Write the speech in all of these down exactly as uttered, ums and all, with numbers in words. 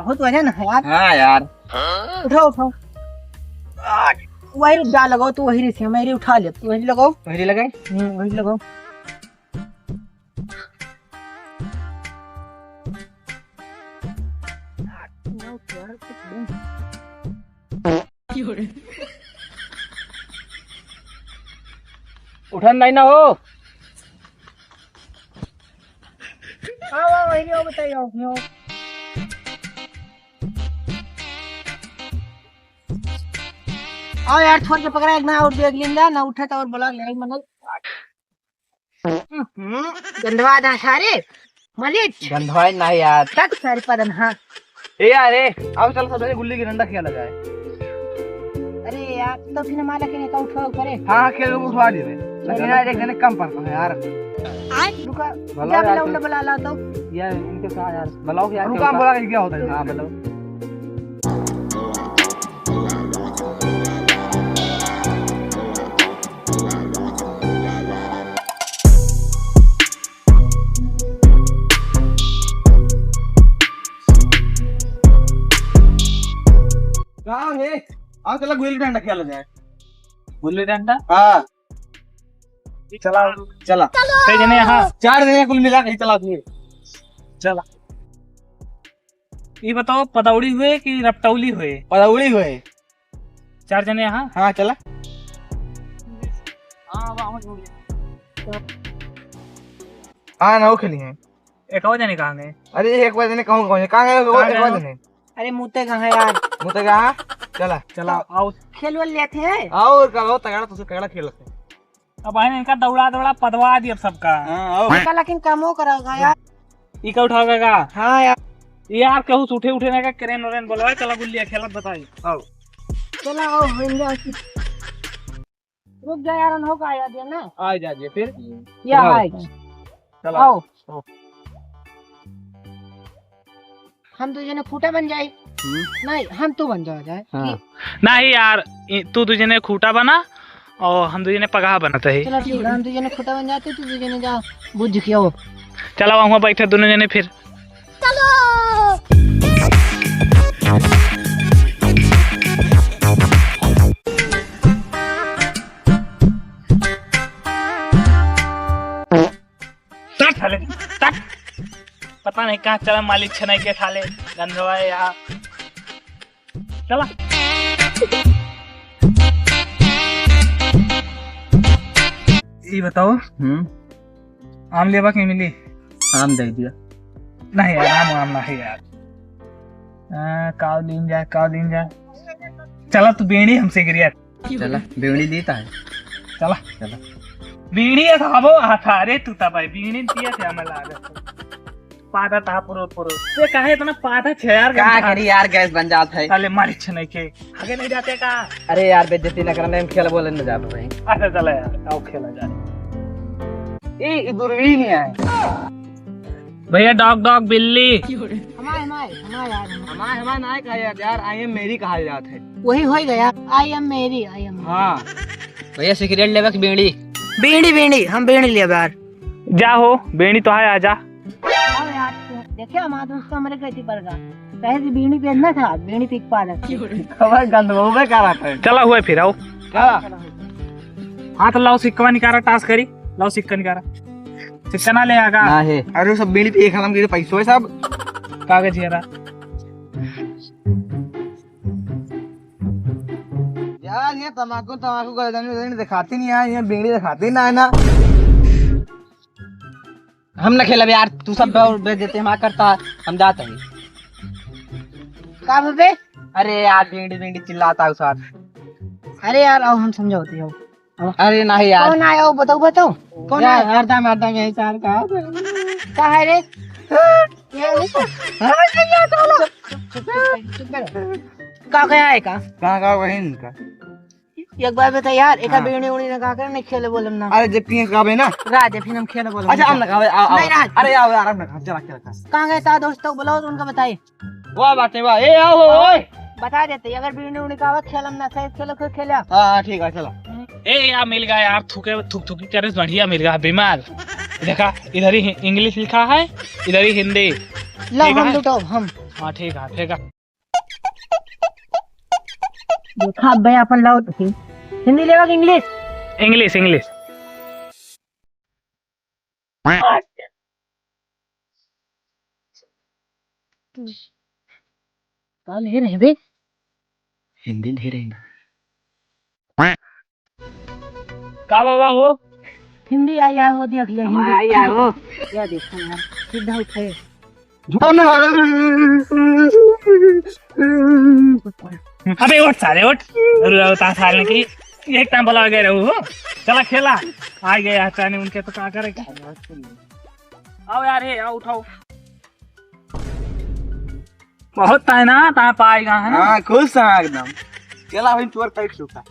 बहुत वजन है यार। हाँ यार। उठाओ, उठाओ। आ, वही जा लगाओ, तू वही से, मेरी उठा ले, तू वही लगाओ। वही लगाए? हम्म, वही लगाओ। उठन नहीं ना हो। आओ, आओ, वही आओ, बताइए, आओ, आओ। आओ यार, छोड़ के पकड़ा एक ना और देख लेंगे ना, उठे तो और बोला ले, मने। हम्म, गंधवा दा सारे, मलिच। गंधवा नहीं यार। तक सारे पदन, हाँ। ए यार, ए, आओ चल सब जने गुल्ली की डंडा खेला जाए। अरे यार, तो फिर हमारा के का उठवा करे? हाँ, हाँ, खेल उठवा दे रहे। लेकिन यार, एक जने कम पड़ता है यार। रुका, भला जा यार, बुला, तो उन्हें बुला ला तो। यार, इनके साथ यार, बुलाओ यार, रुका, क्या हम होता? बुला के क्या होता है? हाँ, बुलाओ। कहाँ है? आओ चला गुल्ली डंडा खेला जाए। गुल्ली डंडा? हाँ। चला, चला। छह जने यहाँ। चार जने कुल मिला के चला दिए। चला। ये बताओ, पदौड़ी हुए कि रपटौली हुए? पदौड़ी हुए। चार जने यहाँ? हाँ, चला। हाँ, अब हम जोड़ ले। हाँ, ना, वो खेली हैं। एक और जने कहाँ गए? अरे, एक बार जने कहूँ, कहूँ, कहाँ गए? कहाँ एक गए बार हो? जने। अरे, मुते कहाँ यार? मुते कहाँ? चला। चला, आओ। खेल वेल लेते हैं। और का बहुत तगड़ा, तुझसे तगड़ा खेलते हैं। अब आए इनका दौड़ा दौड़ा पदवा दिया सबका। हाँ, आओ। इनका लेकिन कमो करेगा यार। ई का उठाओगा का? हाँ यार। यार, केहू से उठे उठे ना का, क्रेन व्रेन बोलवाए, चला गुल्लिया खेलत बताई। आओ। चला, आओ, हो जा। रुक जा यार, हो का यार, ये ना। आ जा, जे फिर। या चला। हाय। चला। आओ। आओ। हम दू जने खूटा बन जाए। हम्म। नहीं, हम तू बन जाओ जाए। हाँ। कि नहीं यार, ई, तू दू जने खूटा बना और हम दू जने पगहा बनत है। चलो ठीक है, हम दू जने खूटा बन जाते, तू दू जने जा बुझ के आओ। चलो, वहाँ बैठे दोनों जने फिर। चलो। तट साले, तट। पता नहीं कहाँ चला मालिक छनाई के खा ले, गंधवा है यहाँ। चला। ई बताओ, हम्म। आम लेबा के मिली? आम दे दिया। नहीं यार, आम, आम नहीं यार। आ, काव दिन जा, काव दिन जा। चला तू बीड़ी हमसे गिरिया। चला, बीड़ी लेता है। चला। चला। बीड़ी है साबो, आ, था रे तू ता भाई, बीड़ी पिया थे हमें लागत। पादा था पुरो पुरो। ये काहे इतना पादा छे यार, का गंदा? करी यार, गैस बन जात है। साले मारी छे नहीं के। आगे नहीं जाते का? अरे यार, बेइज्जती ना करना, हम खेल बोले न जात भाई। अच्छा चला यार, आओ खेला जाए। ए, ई दूरबीन है। भैया, डॉग, डॉग, बिल्ली। हमारे, हमारे, हमारे यार, हमारे। हमारे, हमारे ना कहा यार, यार, I am मेरी कहा जात है। वही हो गया, I am मेरी, I am। हाँ। भैया, सिगरेट लेबे कि बीड़ी? बीड़ी, बीड़ी, हम बीड़ी लेबे यार। जा हो, बीड़ी तो है, आजा। आओ यार, देखे हमारे दोस्त हमरे कैसी पड़ गया। कहे कि बीड़ी बेचना था, बीड़ी पी के पा रहे। खबर गंद बहुबे का बात है। चला हुए फिर आओ। चला। हाथ लाओ, सिक्का निकारा, टास करी। लाओ सिक्का निकारा। सिक्का ना ले आगा। ना है। अरे सब बीड़ी पिए खत्म कीजिए, पैसों है सब। कागज ये रहा। यार ये तमाकू, तमाकू गर्दन में दिखाती नहीं है, ये बीड़ी दिखाती ना है ना। हम ना खेलब यार, तू सब दौड़ बेच देते, हम आ करता, हम जाते हैं। का बे? अरे यार, बीड़ी बीड़ी चिल्लाता है साथ। अरे यार, आओ हम समझौते हो। अरे नहीं यार। कौन आया हो? बताओ, बताओ। कौन यार, आया? हरदम, हरदम यही सार का। का है रे? ये नहीं तो। चुप, चुप, चुप, चुप, चुप, चुप करो। का गया है का? कहाँ का वही इनका? एक बार बता यार, एका हाँ। बीड़ी उड़ी ना का कर, नहीं खेले बोलम ना। अरे, जब पिए का बे ना। रात है, फिर हम खेले बोलम अच्छा, ना। हम ना खावे, आओ, आओ। नहीं, रात। अरे, आओ यार, हम ना खावे, चला, चला, चला। कहाँ गए था दोस्तों, बुलाओ तो उनका बताए। वाह बात है, वाह। ए, आओ, हो, ओए। बता देते, अगर बीड़ी उड़ी का आवा, खेलम ना, सही खेलो, फिर खेला। हाँ, हाँ, ठीक है, चला। ए, या मिल गया यार, थूके, थुक थुकी करे से बढ़िया मिल गया, बीमार। देखा, इधर ही हि-, English लिखा है, इधर ही हिंदी। लो, ठीक हम है? लुटाओ, हम। हाँ, ठीक है, फेंका। देखा, अब भाई अपन लाओ तो फिर। हिंदी लेवा कि इंग्लिश? इंग्लिश, इंग्लिश। काल हे रहे बे। हिंदी ले रहे हैं। का बाबा हो? हिंदी आई यार, वो देख ले, हिंदी। आई यार, वो। क्या देखो यार, सीधा उठे। अबे उठ साले, उठ। अरे, उठा साले की। एक टाइम बोला गया रहू हो। चला खेला। आ गया चाने उनके तो का करे? आओ यार, हे, आओ, उठाओ। बहुत ताय ना, ताय पाएगा, है ना? हाँ, खुश है एकदम। चला भाई, चोर काट चुका।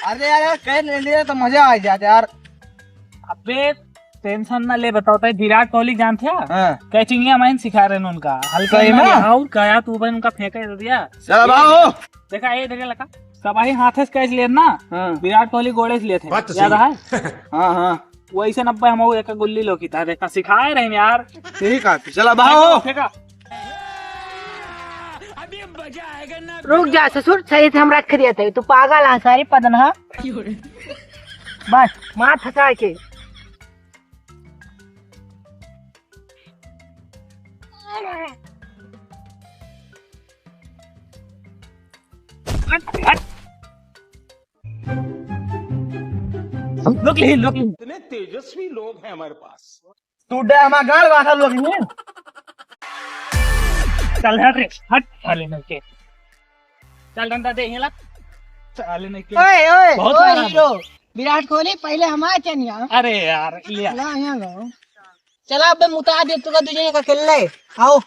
अरे यार, यार, कह ले, ले तो मजा आ जाता यार। अबे, टेंशन ना ले, बताओ, ताई विराट कोहली जानते हैं? हाँ। कैचिंग या माइन सिखा रहे हैं उनका। हल्का सही में? और क्या, तू भाई उनका फेंके दे दिया। चल, आओ। देखा, ये देखे लगा, सब आई हाथे से कैच लेन ना, हाँ। विराट कोहली गोड़े से लेते हैं। बात तो याद सही है। है? हाँ, हाँ। वैसे नब्बे हम एक गुल्ली लोकी था, देखा, सिखाए रहे यार। ठीक है, चला भाओ। फेंका। रुक जा ससुर, सही से हम रख दिया था, तू पागल है सारी पदन, हाँ? बस, मार थका के। हट, हट। लोग ले, लोग ले। इतने तेजस्वी लोग हैं हमारे पास। तू डे हमार गाल बांधा लोग ही। चल हट रे, हट, साले नहीं के। चल डंडा दे, हिला। साले नहीं के। ओए, ओए, बहुत ओए मारा हीरो, विराट कोहली, पहले हमारे चनिया। अरे यार, लिया। ला, यहाँ लाओ। चला, अबे मुता दे, तुका तुझे का खेल ले। आओ।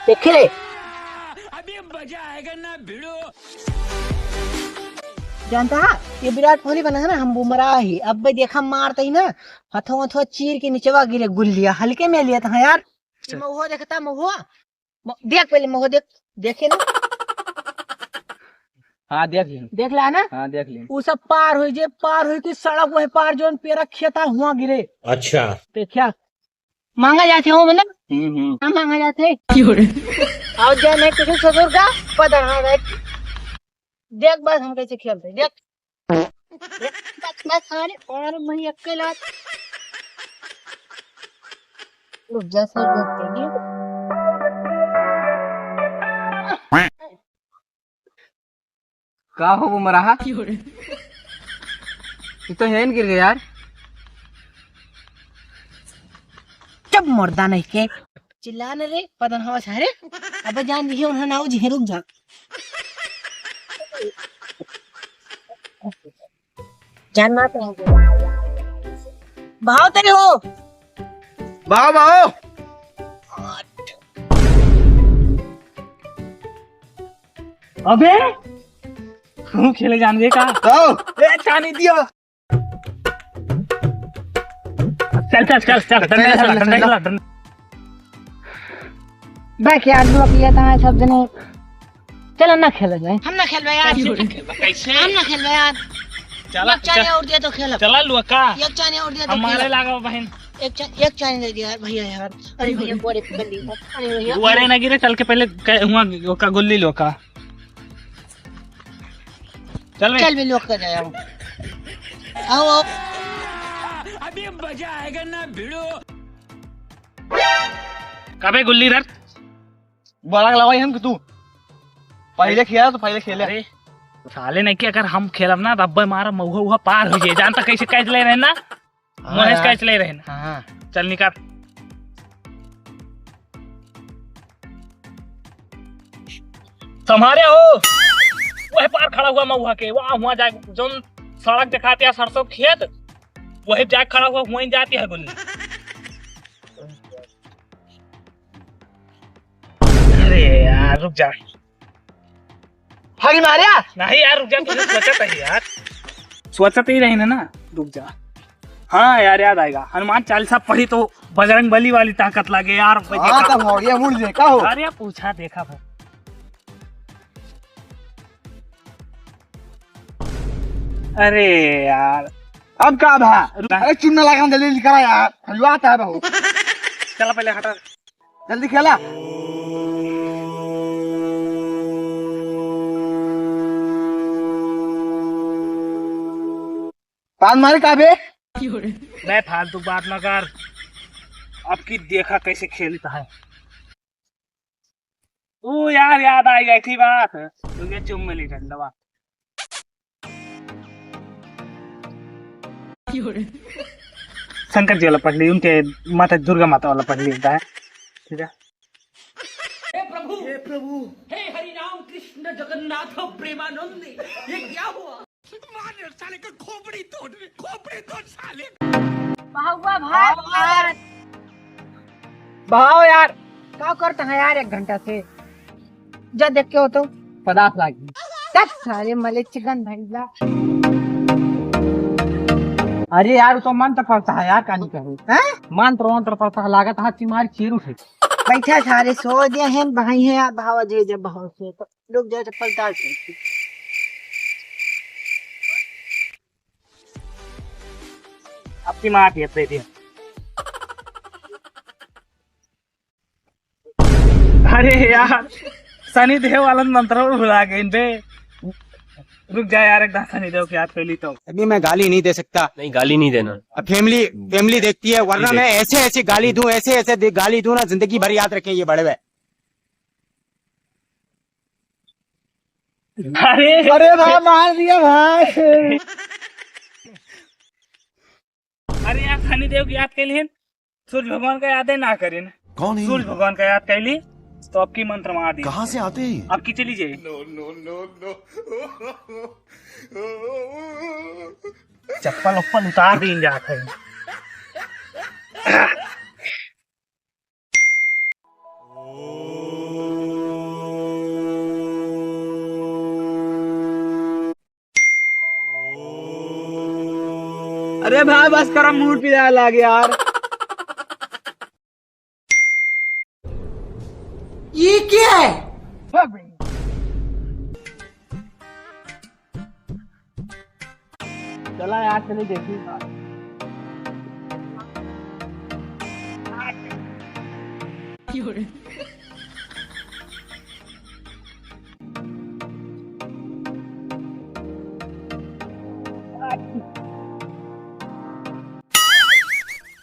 देखे रे। अभी मजा आएगा ना भिड़ो। जानता है, ये विराट कोहली बना है ना, हम बुमराह ही। अब भाई देखा, मारते ही ना, हथवा हथवा चीर के नीचवा गिरे गुल्लिया, हल्के में लिया था यार। अच्छा। महुआ देखता, महुआ। म-, देख पहले महुआ देख, देखे ना। हाँ, देख ली। देख ला ना? हाँ, देख ली। वो सब पार हुई, जे पार हुई कि सड़क वही पार, जोन पेरा खेता हुआ गिरे। अच्छा। देखा, मांगा जाते हो मतलब? हम्म, हम्म। ना मांगा जाते। क्यों रे? और जा नहीं कुछ ससुर का पता ना भाई। देख बस हम कैसे खेलते, देख। देख, बस, बस, अरे, और मैं अकेला। रुक जा, सर, रुक जा। का हो वो मराहा? क्यों रे? तू तो हेन गिर गया यार। चुप मुर्दा नहीं के। चिल्ला न रे, पता ना हवा छा रे। अबे जान दिए उन्हें ना हो जी, रुक जा। जान मार तो हो गया। भाव तेरे हो। भाव, भाव। अबे, तू खेले जान दे का? आओ। ए, चानी दियो। चल, चल, चल, चल, डंडा चल, खेला, चल, डंडा चल। खेला, डंडा। बैक यार, लोग ये तो है सब जने। चलो ना खेलो जाए। हम ना खेलबे यार। कैसे? हम ना खेलबे यार। चला, एक चानी चल। और दे तो खेलब। चला लुआ का? एक चानी और दे तो हम मारे खेलब। लागा बहन। एक चा-, एक चानी दे दिया यार भैया यार। अरे भैया, बोरे पकड़ ली। अरे भैया। दुआरे ना गिरे, चल के पहले क-, हुआ का गुल्ली लो का। चल बे। चल बे, लोग का जाए, आओ। आओ, आओ। अभी मजा आएगा ना भिड़ो। कबे गुल्ली रख? बड़ा लवाई हम कि तू? पहले खेला तो पहले खेले। अरे, साले नहीं कि अगर हम खेलब ना, तब मारा महुआ उहा पार हो जाए। जानता कैसे कैच ले रहे ना? हाँ महेश यार। कैच ले रहे ना? हाँ। चल निकाल। तुम्हारे हो, वह पार खड़ा हुआ महुआ के, वहाँ हुआ जाए, जोन सड़क दिखाते हैं सरसों खेत, वही जाए खड़ा हुआ, वहीं जाती है गुल्ली। अरे यार, रुक जा। हरी मारिया। नहीं यार, रुक जा, तुझे सोचत है यार। सोचत ही रहे ना, रुक जा। हाँ यार, याद आएगा, हनुमान चालीसा पढ़ी तो बजरंग बली वाली ताकत लागे यार। हाँ, तब हो गया, मुड़ जे, का हो? अरे पूछा देखा भाई। अरे यार। अब का भा? रुक। अरे चुन्ना लगा, जल्दी निकला यार, हलवा आता है बहुत। चला पहले हटा। जल्दी खेला। पान मारे का बे? मैं फालतू बात ना कर, अब की देखा कैसे खेलता है। ओ यार, याद आ गई थी बात, तुझे चुम मिली डंडवा। शंकर जी वाला पढ़ ली, उनके माता दुर्गा माता वाला पढ़ ली होता है, ठीक है। हे प्रभु, हे प्रभु, हे हरि राम कृष्ण जगन्नाथ प्रेमानंद, ये क्या हुआ? मार साले का खोपड़ी तोड़, खोपड़ी तोड़ साले। बहुआ भाई। भाव यार, का करता है यार एक घंटा से? जा देख के हो तो पदार्थ लागी। तब सारे मले चिकन भैया। अरे यार, वो तो मंत्र पढ़ता है यार, का नहीं कहे? हैं? मंत्र वंत्र पढ़ता है, लागत हाथ की मार चीर उठे। बैठा सारे सो दे हैं, भाई हैं यार, भाव जे जब भाव से तो लोग जाए तो पलटा के। अब की मार दिया, दे दिया। अरे यार, शनि देव वाला मंत्र भुला गए बे। रुक जा यार, एक दान शनि देव के याद कर ली तो। अभी मैं गाली नहीं दे सकता। नहीं, गाली नहीं देना। अब फैमिली, फैमिली देखती है, वरना मैं ऐसे ऐसे गाली दूं, ऐसे ऐसे दे-, गाली दूं ना, जिंदगी भर याद रखें ये बड़े हुए। अरे अरे भाई, मार दिया भाई। अरे यार, शनि देव के याद कैलिन, सूर्य भगवान का याद ना करिन। कौन है? सूर्य भगवान का याद कैली तो अब की मंत्र मार दी। कहाँ से आते हैं ये? अब की चली जाए। चप्पल उप्पल उतार दीन जात है। अरे भाई, बस करो, मूड पिराए लागे यार। ये क्या है? चला यार, चले देखी।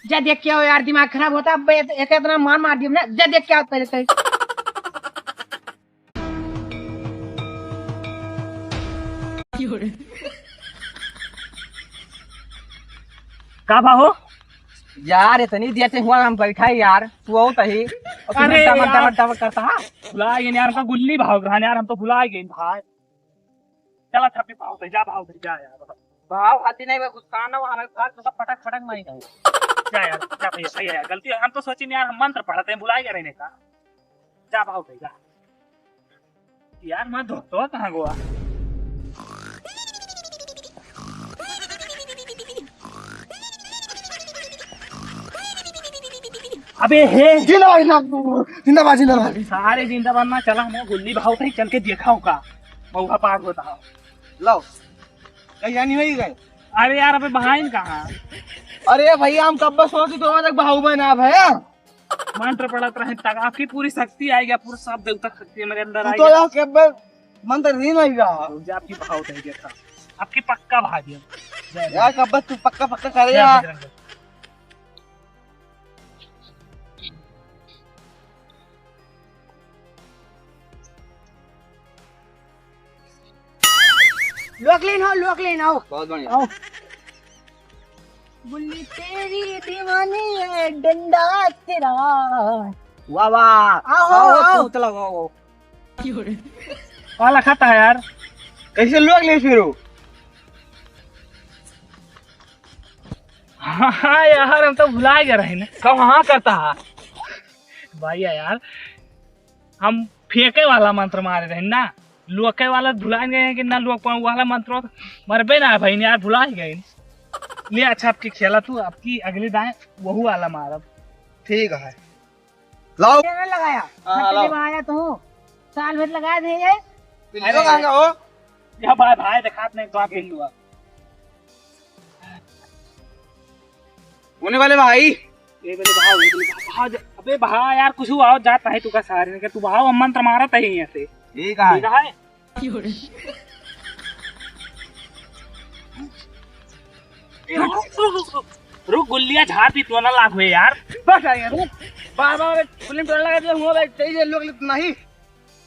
जा देख के आओ यार, दिमाग खराब होता। अब एक, एक इतना मार मार दिया ना। जा देख के आओ पहले तो। का बा हो? यार, इतनी देर से हुआ हम बैठा ही यार, तू आओ तही। और तू अरे डबक, यार। डबक, डबक करता है। भुला गए यार, हमका गुल्ली भाव रहा यार, हम तो भुला गए भाई। चला छप्पी भाव दे, जा भाव दे, जा यार। भाव खाती नहीं, गुस्सा ना हो, हमें घर तो सब फटक फटक मारी नहीं। जा यार, जा भैया, भैया यार, गलती है, हम तो सोची नहीं यार, हम मंत्र पढ़ते हैं, भुला गए रहने का। जा भाव दे, जा। यार, मैं धोतवा कहाँ गवा? अबे हे। जिंदाबाद, जिंदाबाद, जिंदाबाद, जिंदाबाद। सारे जिंदाबाद ना, चला, हम गुल्ली भाव कहीं चल के देखा होगा, मौका पार होता है। लो, कहीं जानी होई गए? अरे यार, अबे बहाइन कहाँ? अरे भैया, हम कब सोची तो तक भाव बना भैया। मंत्र पढ़त रहे तक आपकी पूरी शक्ति आएगी, पूरा सब देवता शक्ति मेरे अंदर तू आएगी। तो यार के बे मंत्र नहीं नहीं रहा। रुक जा, आपकी भाव नहीं देखा, आपकी पक्का भाग गया। जय यार, कब तू पक्का पक्का करे जय यार। बजरंग बली। लोक लेन हो, लोक लेन आओ। बहुत बढ़िया। आओ। गुल्ली तेरी दीवानी है, डंडा तेरा। वाह, वाह। आओ, आओ, आओ। तू चला, आओ, आओ। का लखत है यार? कैसे लोक ले फिर हो? हाँ, हाँ यार, हम तो भुला गए रहे ना। कब हाँ करता है? भैया यार, हम फेंके वाला मंत्र मारे रहे ना, लोके वाला भुला गए हैं कि ना, लोक वाला मंत्र मरबे ना भाई यार, भुला ही गए। ले अच्छा, आपकी खेला तू, आपकी अगली दाएं वहू वाला मारब। ठीक है, लाओ। तेरा लगाया। हाँ, हाँ, लाओ। लगाया तू, साल भर लगा दे ये। पिल्लियो अरे कहाँ का हो? या भाई, भाई दिखात नहीं, तो आप हिंदू आप। होने वाले भाई। ये बोले भाव, ये बोले भाव, भाव, बे भा यार, कुछ आओ जात नहीं तू का सारे ने, तू भाव हम मंत्र मारत है यहाँ से। ठीक है। ठीक है। ए, रुक, रुक, रुक, रुक। रुक, गुल्लिया झाड़ दी तो ना लाग हुए यार। बस आ यार। बार बार गुल्ली में डर लगा दिया हुआ भाई, तेज लोग नहीं।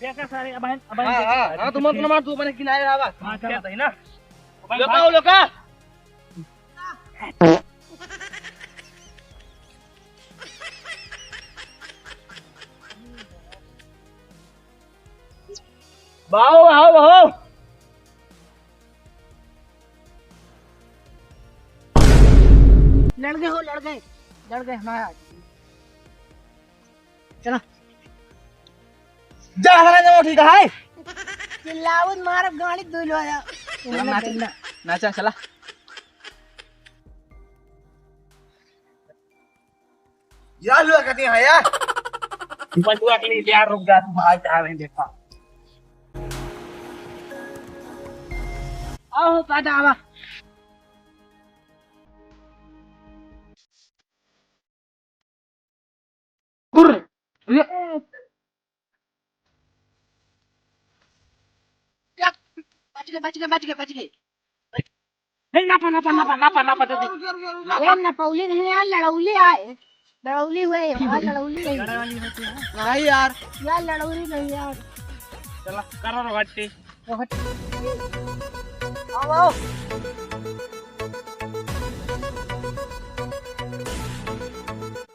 देखा सारे, अब, अब, हाँ, हाँ, हाँ, तू मंत्र मार, तू अपने किनारे रहा। हाँ, चलो। क्या था ना? अब लोका, भाई। लोका। बाओ, बाओ, बाओ। लड़ गए हो, लड़ गए, लड़ गए हमारा। चला। जा, हमारा जमा ठीक है। चिल्लावत मारब गाड़ी दुल हो जा। चला, नाच, ना, नाचा, चला। यार, लोग कहते हैं यार। बंदूक ले यार, रुक जा, तू भाई जा रहे हैं, देखा। आओ, पादा आवा। कुर्र। ये। बच गए, बच गए, बच गए, बच गए। नहीं, नापा, नापा, नापा, नापा, नापा, दे दे। ये नपौली नहीं है, लड़ौली आए। लड़ौली हुए, यार, लड़ौली नहीं। नहीं यार। यार, लड़ौली नहीं यार। चला, करो रो हट्टी। रो हट्टी। आओ, आओ।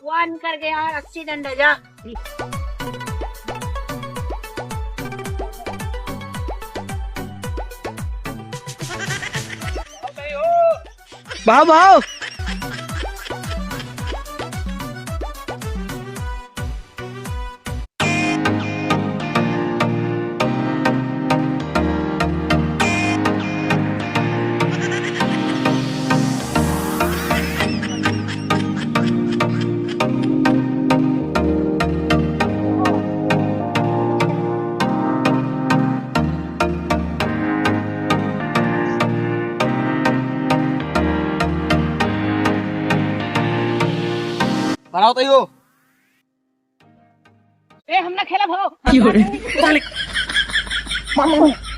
वन कर गया यार, अस्सी डंडा जा। भाव, भाव। बनाओ तो यो। ए, हम ना खेलब हो। की हो रे? साले। मामा।